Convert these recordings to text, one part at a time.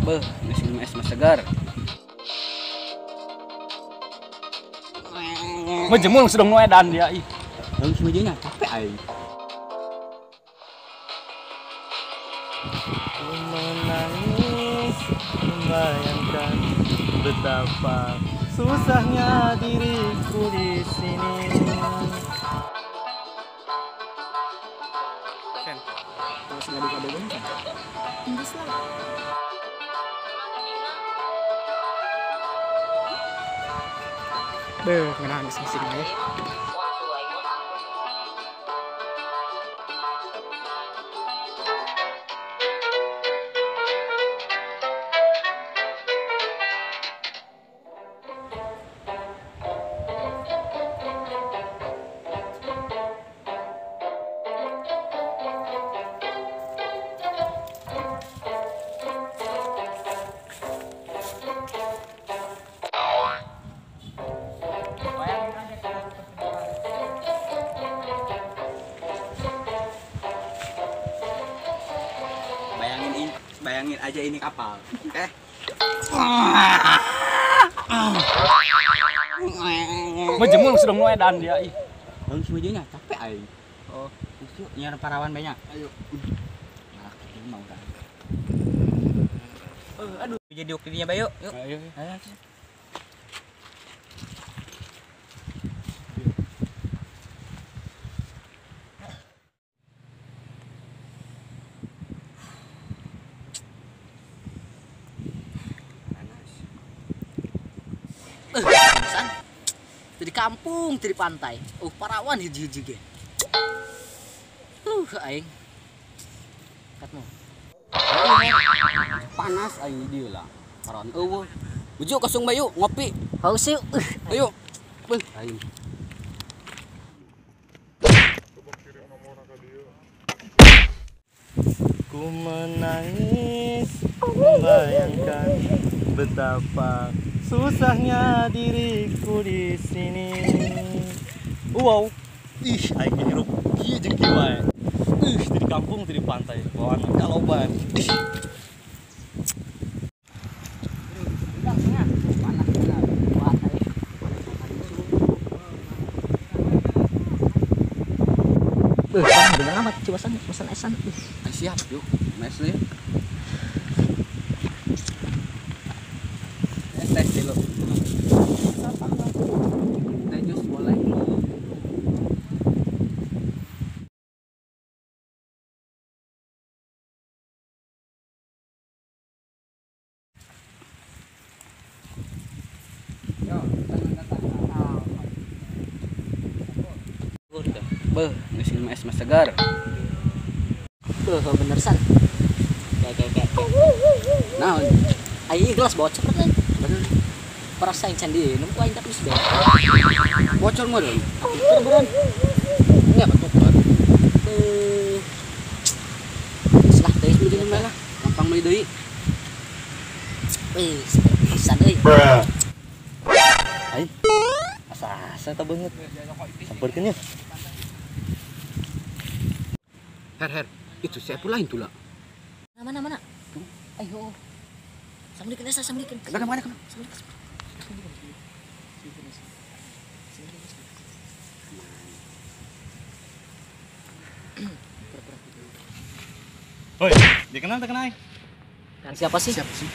Beuh, geus minum es mah segar. Mejemul sedang nu edan dia ih. Lalu semejanya capek aing. Ku menangis membayangkan betapa susahnya diriku di sini. Sen, terus ngadu-ngadu kan? Enggak lah. Beuh, ngeunah geus ngising we. Bayangin aja ini kapal. Oke. Mejemul sedang nu edan dia ih. Lalu semejanya capek aing. Oh, yuk nyiar parawan banyak. Ayo. Malah ketemu mah urang. Aduh, jadi diuk dinya bae yuk. Yuk. Ayo. Ayo. San. Di kampung, di pantai. Parawan hiji-hiji ge. Aing. Katmu. Panas aing di dieu lah. Parawan eueuh. Bujuk kosong bae yuk ngopi. Haus yuk. Ayo. Beuh, aing. Ku menangis membayangkan betapa susahnya diriku di sini. Wow, ih, aing hirup kieu jeung kieu wae. Ih, di kampung, di pantai, bawaan kaloban. Ih. Beuh, bener amat ciwasan pesan esan. Siap yuk, mes nih. Teh dulu. Teh jus boleh. Yo, beuh, geus minum es mah segar. Beuh, bener san. Kayak. Naon? Aing gelas bocor kan. Bener. Perasaan can diinum ku aing tapi geus beres. Bocor mah deui. Tuker beureun. Nya ketuker. Geus lah teh Beli deui lah. Gampang meuli deui. Wih, pisan euy. Aing. Asa-asa tah beungeut. Sampeurkeun nya. Her, itu si Epul lain tuh lah. Mana? Ayo. Sambilkeun esa, sambilkeun. Mana? Sambilkeun. Hoi, dikenal tak kenal? Kan siapa sih? Siapa sih?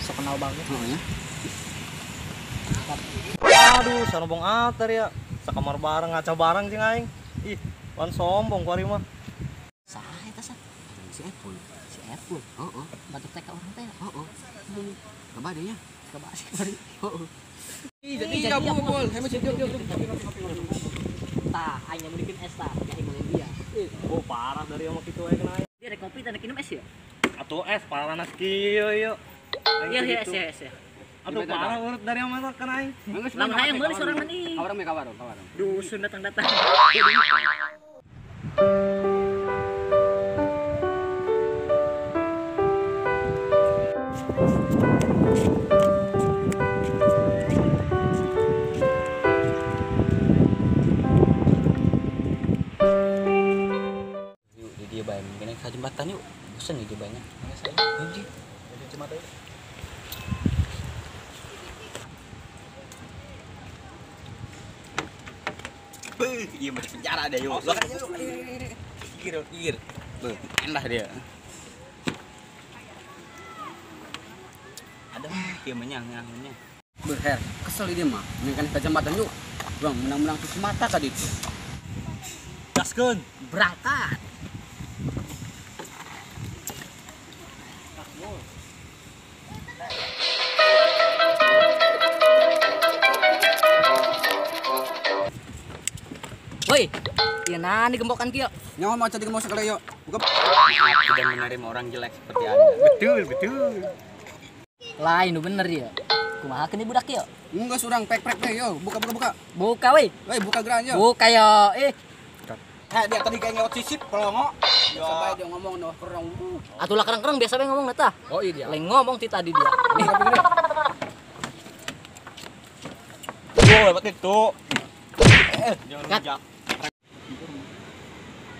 So kenal banget. Oh ya. Aduh, sarobong ater ya. Sakamar bareng, ngaca bareng jeung aing. Ih, wan sombong ku ari mah. Saha eta sa? Si Epul. Si Epul. Heeh. Batuk teh ka urang teh. Heeh. Kabade nya. Kabade bari. Heeh. Jadi kabul. Hemat jog. Tah, aing nyamudikin es tah, aing meulin dia. Oh, parah dari sama kitu wae kena aing. Dia rek kopi teh minum es ya? Atuh es paranas kieu yeuh. Iya, iya, es ya. Atuh parah urut dari sama kena aing. Lamun hayang meuli sorangan ih. Kawarang me kawarang. Dusun datang-datang. Yuk di dia bae mungkin ka jembatan yuk. Bosen di dia banyak. Ayo, Ji. Kacamata yuk. Beuh, iya masih penjara deh yuk. Gigir, gigir. Beuh, endah dia. Ada kieu menyang, menyang. Berher, kesel ini mah. Nengkan kacamata yuk. Bang, menang-menang cuci mata tadi itu. Gaskeun. Berangkat. Woi, ieu nah digembokan kieu. Nyawa mau jadi gembok sekali yuk. Buka. Maaf, tidak menerima orang jelek seperti Anda. Betul, betul. Lain nu bener ya. Kumaha keun budak kieu? Enggak surang pek-pek deh yo. Buka buka buka. Buka woi. Woi, buka geran yo. Buka yo. Eh. Heh, dia tadi kayak ngelot sisip pelongo. Biasa bae dia ngomong noh kerong. Atulah kereng-kereng biasa bae ngomong tah. Oh iya dia. Lain ngomong ti tadi dia. Oh, lewat itu. Jangan rujak.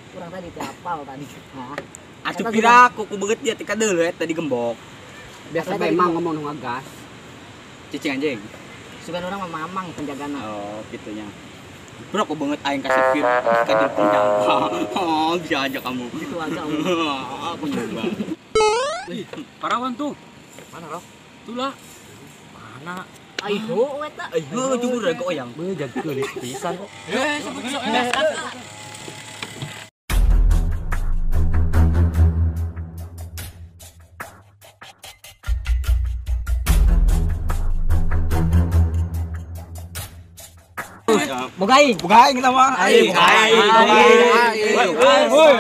Kurang tadi teh apal tadi. Nah. Atuh piraku ku beungeut dia teh kadeuleu eta digembok. Biasa bae mang ngomong nu ngagas. Cicing anjing. Sugan urang mah mamang penjagana. Oh, gitunya. Bro, aku banget aing kasih pir kadil penjaga. Oh, bisa aja kamu. Gitu aja. Aku nyoba. Ih, parawan tuh. Mana, Rok? Itulah. Mana? Aiho eta. Aiho jujur raga oyang. Beuh jagkeun pisan kok. Eh, sebut sok. Bogaing. Bogaing kita mah. Aing. Aing. Woi, woi, woi.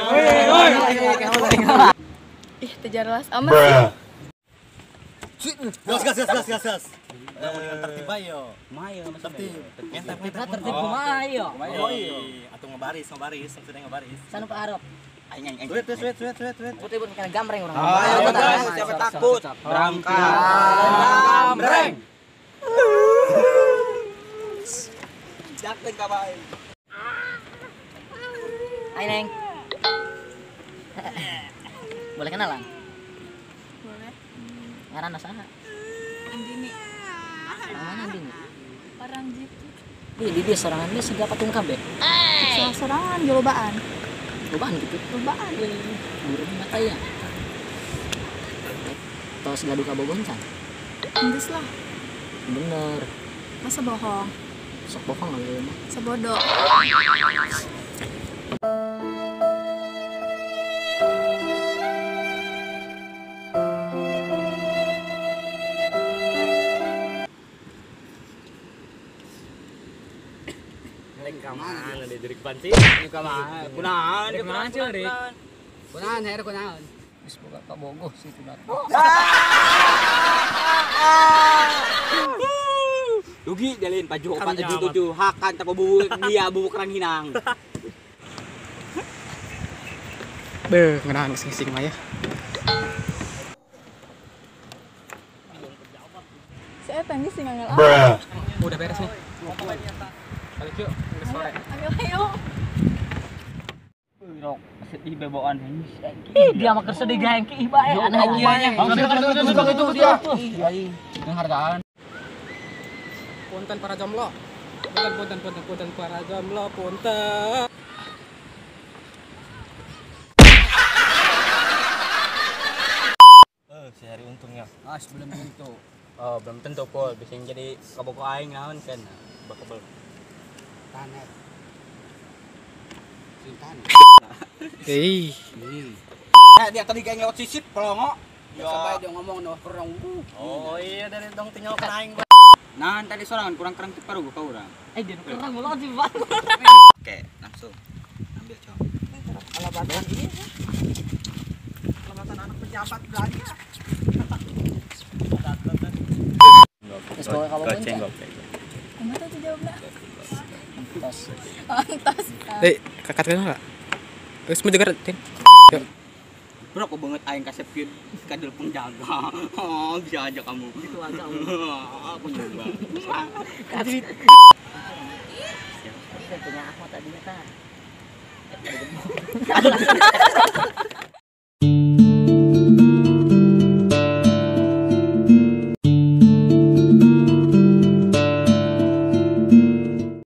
Ih, teu jelas amat sih. Gas gas gas gas gas. Udah mendingan tertib aja yo. Kumaha tertib. Tertib kumaha yo. Oh iya, atuh ngebaris, ngebaris, maksudnya ngebaris. Sanu Pak Arab. Aing aing. Wait, wait, wait, wait, wait. Putih pun kena gambreng urang. Ayo, siapa takut? Berangkat. Gambreng. Jakten kabain. Hai Neng. Boleh kenalan? Boleh. Ngaranna saha? Andini. Orang mana Andini? Orang jitu. Di dia sorangan dia siga patung kabeh. Sorangan gelobaan. Lobaan gitu. Lobaan. Burung mata ya. Tos gaduh ka Bogor can? Geus lah. Bener. Masa bohong? Sok bohong kali mah. Sebodoh. Rek ka mana dia jadi kepanci? Ka mana? Kunaon? Rek mana sih, Rek? Kunaon, her kunaon? Geus boga ka Bogoh sih itu datang. Rugi dalin paju 4 7 7 hakan tak bubu dia bubu kerang hinang. Beuh, ngeunahan ngising-ngising mah ya. Si eta geus sing ngangel ah. Udah beres nih. Balik yuk, udah sore. Ayo ayo. Rok sedih beboan. Ih, dia mah keur sedih gaeng ki ih bae aneh aneh. Itu dia. Ih, penghargaan. Punten para jomblo. Punten punten punten punten para jomblo, punten. Si hari untungnya. Ah, belum tentu. Oh, belum tentu pol bisa jadi kaboko aing naon kan. Bakal Tanet. Cintan. Ih. Eh, dia tadi kayak ngelot sisip pelongo. Biasa bae dia ngomong noh kerong. Oh iya dari dong tinggal aing. Nah, tadi sorangan kurang kerang teu parugu ka urang. Eh, dia kerang mulut sih, Bang. Oke, langsung ambil cong. Alabatan ini. Alabatan anak pejabat belanja. Geus bawa ka Bogor. Goceng gope. Kumaha tuh jawabna? Tos. Antos. Eh, kakak kenal enggak? Terus mau juga Tin. Yuk. Bro, aku banget aing kasep kadil penjaga. Oh, bisa aja kamu. Gitu aja. Aku nyoba. Punya aku tadinya kan.